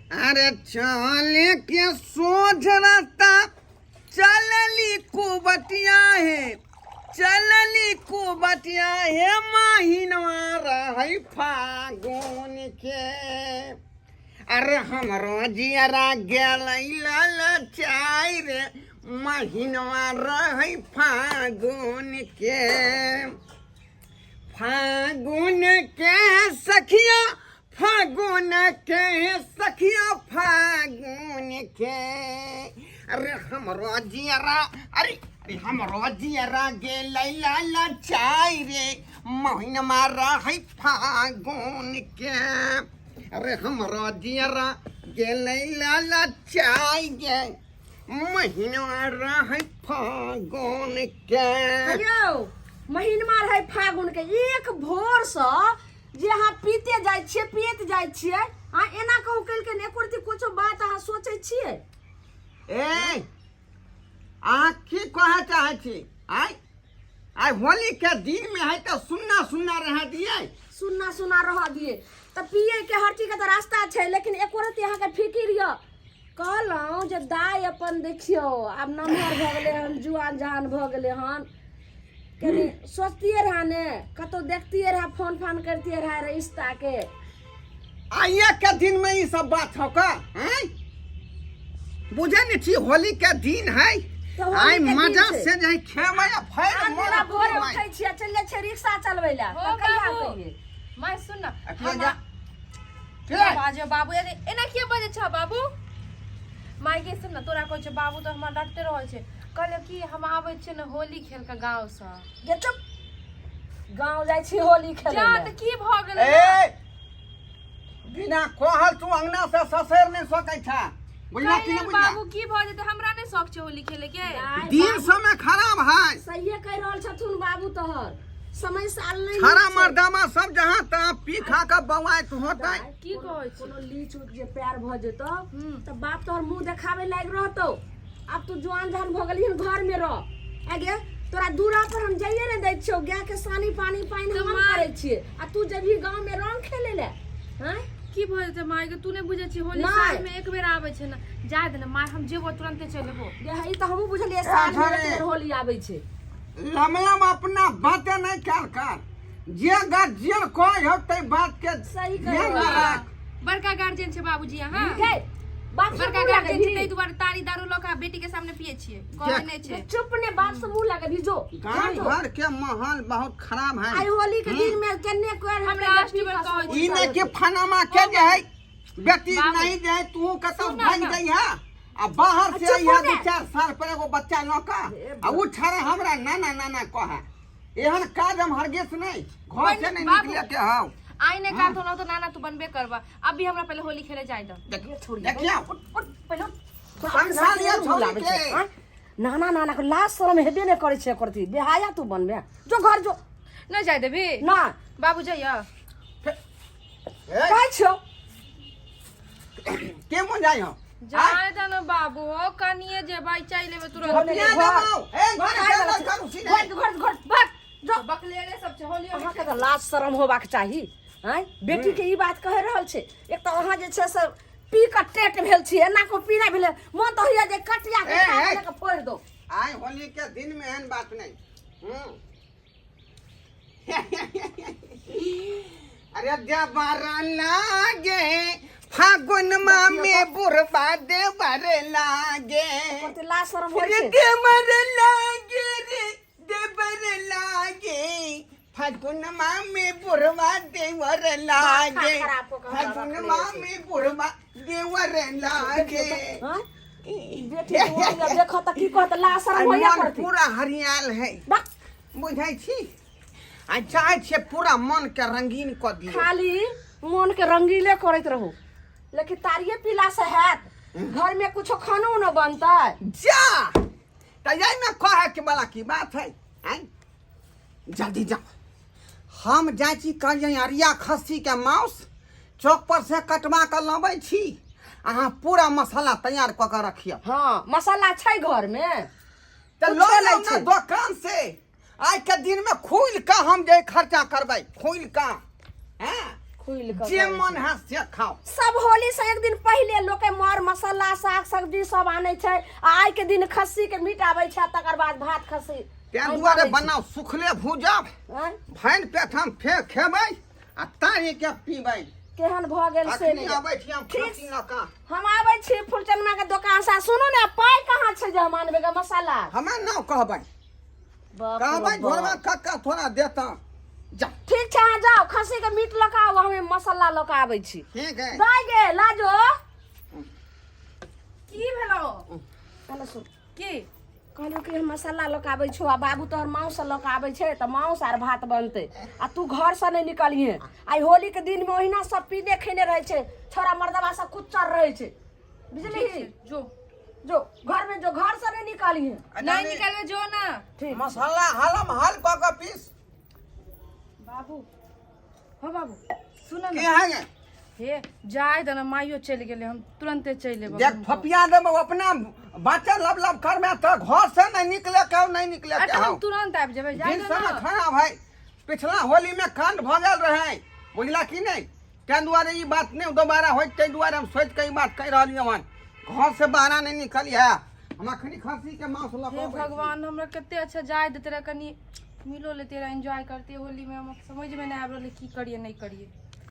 अरे चले के सोझ रास्ता चलली कुबटिया है, चलली कुबटिया है, महीनवा रहै फागुन के। अरे हमरो जियरा गेलै ललचाइ रे, महीनवा रहै फागुन के। फागुन के सखिया, फागुन के सखिया, फागुन के। अरे हमरो जियरा, अरे अरे हमरो जियरा गेलै ललचाइ रे, महीनमा रहै फागुन के। अरे हमरो जियरा गेलै ललचाइ गे, महीना रहै फागुन के। यौ महीनमा रहै फागुन के, एक भोर से जे अहाँ पीते जाइ छियै, पियैत जाइ छियै, अहाँ एना कहू केलकै ने एको रत्ती कुछो बात अहाँ सोचै छियै? ए अहाँ की कहऽ चाहै छी? आइ आइ होली के दिन में है तऽ सुन्ना सुन्ना रह दिए। सुन्ना सुन्ना रह दिए तऽ पिए के हर चीज के तऽ रास्ता छै, लेकिन एको रत्ती अहाँके फिकिर यऽ? कहलहुँ जे दाइ अपन देखियौ आब नमहर भऽ गेलै हन, जुआन जहान भऽ गेलै हन, कनि सोचतियै रहए ने, कतहु देखतियै रहए, फोन फान करतियै रहए रिश्ताके। आइए के दिन में ई सब बात हो का हैं? बुझे नहीं छी होली के दिन है। तऽ होली आइ के दिन मजा छै। से जे खेबै आ फेर आन मोन दिना भोरे खुलबै। उठै छियै, चलि जाइ छियै रिक्शा चलबै लए, हो तऽ कहिया बाबू। कहियै? माय सुन ना। अखिया हम जा। के? बाजो बाबू, यदि एना किया बजै छ बाबू? माय के सुन ना, तोरा कहै छै बाबू तऽ हमरा डटते रहै छै। कहलियै कि हम आबै छियै ने होली खेल के गाँव सँ। गे चुप, गाँव जाइ छी होली खेलै जा लए। तऽ की भऽ गेलै? ए बिना कहल तू अंगना से ससैर नहीं सकै छा, बुझला कि कहलियै नहीं बुझला? बाबू की भऽ जेतै? हमरा नहि शौक छै होली खेले के। दाइ, दिन बाबू समय खराब है। सहिए कहि रहल छथुन बाबू, तोहर समय साल नहीं छाड़ा नीक छै। मर्दामा सब जहाँ तहाँ पी खा के बौआइत होतै। दाइ, की कहै छी? कोनो लीच उच जे पैर भऽ जेतौ तऽ बाप तोहर मुंह देखाबे लायक रहतौ। आब तू जुआन जहान भऽ गेलही, घर में रह। आगे तोरा दूरा पर हम जाइए ने दै छियौ, गाय के सानी पानी पानि तऽ हम करै छियै आ तू जेबही गाँव में रंग खेले ले? हैं? की भऽ जेतै माय के? तू नहि बुझै छी, होली नहि। साल में एक बेर आबै छै ने। जाय दे ने माय, हम जेबो तुरंते चलि एबो। गे, ई तऽ हमहूँ बुझलियै साल में एक झरे। बेर होली आबै छै। लमलम अपना बाते नहीं कर कर, जे गार्जियन कहे हो ते बात के सही कहि ध्यान में रहल राख। बड़का गार्जियन छै बाबूजी अहाँ। गे, बाप से बड़का मुँह गार्जियन छै, लगेबही? ताहि दुआरे तारी दारू लऽ कऽ बेटी के सामने पिए छियै, कहै नहि छै। गे, चुप ने, बाप से मुँह लगेबही? जो गांव घर जो। घर के माहौल बहुत खराब है। आइ होली के दिन में केने कोई हम लास्ट बेर कहै ई नहीं कि फनामा के जे है बेटी बाबू। नहीं जे है तू कतौ सुन ना भाग ना। जाइ है आ बाहर से चुप आई है हो ने। 2-4 साल पर एगो बच्चा लऽ कऽ आ उ छाड़े हमरा नाना नाना कहे, एहन काज हम हरगिज नहीं, घर से नहीं बाबू। निकले के हौ। आइ नहि काटो ना तऽ नाना तू बनबे करबा। अभी हमरा पहिले होली खेले जाय दऽ। देखियौ। पहिले समझा लिअ छौड़ी के। नाना नाना के लाज शरम हेबे नहि करै छै एकर। बेहाया तू बनबे, जो घर जो। नहि जाय देबी? ना। बाबू जाइया। ए, कहै छियौ। के मन जाइ हो? जाय दऽ ने बाबू, हो कनिए जेबै, चलि एबै तुरंत। पिया देबौ ए घर खाय के वाला अंदर करू सीधे। घर घर घर भाग जो। बकलेरे सब छै होली। अहाँके तऽ लाज शरम होबाक चाही। आँय, बेटीके ई बात कहि रहल छै। एक तऽ अहाँ जे छै से पी कऽ टेट भेल छी, एना को पीना भेलै, मन तऽ होइया जे कटिया के ए, काट ए। लऽ कऽ फोड़ि दो। आइ होली के दिन में एहन बात नहीं। अरे देवर लागे फागुन में बुढ़बा देवर लागे। कते लाज शरम होइ अरे छै। देवर लागे रे, देवर लागे फागुन में बुढ़वा देवर लागे। खराब कऽ कऽ हमरा फागुन रखने में बुढ़वा देवर लागे। हाँ? बेटी के ओरिया देखो तऽ की कहत, लाज शरम होइया मन करती। पूरा हरियाल है। बक। बुझै छी, आ चाहै छियै पूरा मन के रंगीन कऽ दियौ। खाली मन के रंगीले करैत रहू, लेकिन तारिये पीला से हैत? घर में कुछो खानो उनो बनतै? जा तऽ एहिमे कहै के वाला की बात है? आँय, जल्दी जाओ, हम जाइ छी कहियै अरिया खस्सी के मांस चौक पर से कटवा कऽ लबै छी, अहाँ पूरा मसाला तैयार कऽ के रखियौ। हाँ, मसाला छै घर में? तऽ कुछो लऽ नहि जाउ ने छै। दोकान से। आइ के दिन में खुलि कऽ हम जे खर्चा करबै खुलि कऽ, हैं। खुलि कऽ जे करै मन छै। है से खाओ। सब होली से एक दिन पहिले लोके मर मसाला साग सब्जी सब आनै छै आ आइ के दिन खस्सी के मीट आबै छै आ तकर बाद भात खस्सी तें आनि दुआरे आबै छै। बनाउ सुखले भूजब आँय? भरि पेट हम फेर खेबै आ तारी के पीबै। केहन भऽ गेल से अखनी नहि। अबै छी हम ठीक। खस्सी लऽ कऽ। हम आबै छी फुलचनमा के दोकान से। आ सुनू ने, पाइ कहाँ छै जे हम आनबै गे मसाला? हमरा नाम कहबै बाप रे कहबै बाप। झोरबा कक्का थोड़ा देता जा। ठीक छै, अहाँ जाउ खस्सी के मीट लऽ कऽ आउ, हमे मसाला लऽ कऽ आबै छी। ठीक है। दाइ गे लाजो। की भेलो? हेलो, सुन। की? कहलहुँ कि हम मसाला लऽ कऽ आबै छौ आ बाबू तोहर माउस लऽ कऽ आबै छै तऽ माउस आर भात बनतै आ तू घरसँ नहि निकलिहे। आइ होलीके दिनमे ओहिना सब पीने खेने रहै छै, छोरा मर्दबा सब कुच्चर रहै छै, बुझलिही? जो जो घरमे जो, घरसँ नहि निकलिहे। नहीं निकलबे, जो ना। ठीक। मसाला हलम हल कऽ कऽ पीस। बाबू, हो बाबू, सुन की ना। है गे? हे जाय दे ना, माइयो चलि गेलै, हम तुरंते चलि एबै। देख, फपिया देबो। अपना बच्चा लब लब करबे तऽ घर से नहीं निकले के, नहीं निकले के। अच्छा, हम हौ तुरंत आबि जेबै, जाय दिन दे समय ना। खराब है। पिछला होली में कांड भऽ गेल रहे, बुझला कि नहीं? ताहि दुआरे ई बात नहीं दोबारा होय, ताहि दुआरे हम सोचि कऽ ई बात कहि रहलियै हन। घर से बाहर नहीं निकलिए। हम अखनी खस्सी के मांस लऽ कऽ हे अबै छी। भगवान, हमरा कते अच्छा जाय देते रहे, कनी मिलो लेते रहे, एंजॉय करते होली में। हमरा समझ में नहीं आबि रहल है की करिए नहीं करिए।